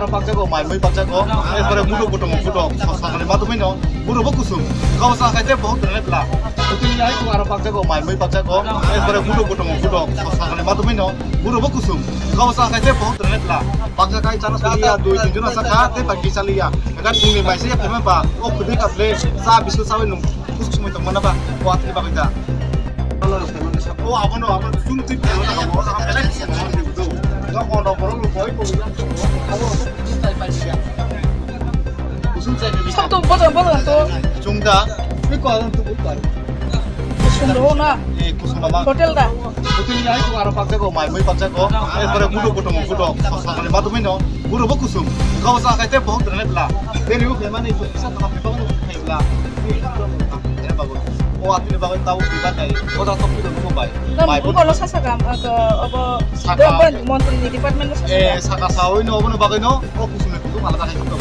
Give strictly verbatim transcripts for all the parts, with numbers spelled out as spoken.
Pakjago, mai mui pakjago, ekbare budo budo budo, sakani matumino, budo bo kusum, kau sa kaise bahut rene pla. Kutini ai ku aro pakjago, mai mui pakjago, ekbare budo budo budo, sakani matumino, budo bo kusum, kau sa kaise bahut rene pla. Pakja kai chana saliya, dui tin jona saka, te baki saliya. Egat pungni mai se ya pema ba, o khudui ka ble, sa bisu sawi nung. Kusuk sumui tongmana ba, o atini bagwi da. O abono, abono, chwng twi phai, o belai kusuk sumui tong do. Dok ono borok rok boi boi. Kusum chai. Sab to bojong bojong to. Chwng da. Twi ko ang tu boi. Kusum do na. E kusum mama. Hotel da. Hotel ni ai ko aro pakjago, mai mui pakjago. Ekbare budo budo budo. Sakani matumino. Budo bo kusum. Kau sa kaise bahut rene pla. Beri u phemani tu kisa tama phemani. Khaibla, o atini bagwi tau bibat nai, o da tok bido nuko bai. Bai, buko lo sasa kam, obo saka. Development montri ni department lo sasa kam. Eh, saka sawi no, obo no bagwi no, o kusum ni kusum alada hai tok tok.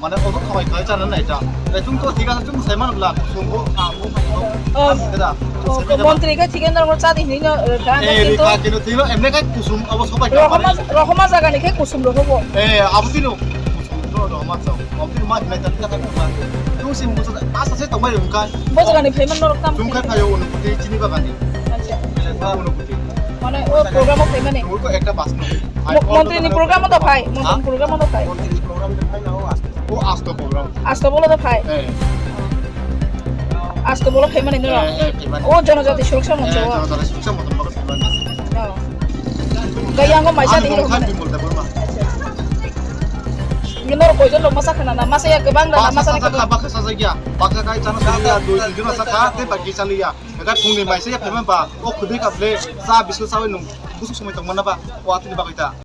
Mane obo khamai khai chana nai ta. Eh, chung to thik ase, chung sai man bla, kusum bo, ah, bo, bo, oh, da. Montri ke thik na mo cha di ni no, eh, kintu, kintu thik no, emne kai kusum, obo sobai ka. Rohoma, rohoma jaga ni ke kusum rohobo. Eh, abo tino. Kusum no, rohoma chao. Mokti ma hinai tani kata kuma. Tung sim musa asa se tongbai wngkai. Bo jagani phaima norok tam. Tung khai phaio Unukoti chini bagani. Acha. Ba Unukoti. Mane o program o phaimani. Tung ko ekta bus no. Mo-, montri ni program o da phai, montri ni program o da phai. Montri ni program de phai na o asto. O asto program. Asto bolo da phai. Eh. Asto bolo phaimani no. Eh, eh, phaimani. O jonojati suraksa moncho. Eh, jonojati suraksa moncho bago phaimani. Oh. Gaya ngo maisa di. Ano khai Bimol Debbarma. Acha. Ini norok koijon rok masa khana na, masa ya kwbang da na, masa ni kwbang. Baka sajakya, baka kai chana saliya, dui tin jona saka, te baki saliya. Ega phungni maisa ya phaima ba, o khudui ka ble, sa bisu sawi nung, busuk sumui tongmana ba, o atini bagwi ta.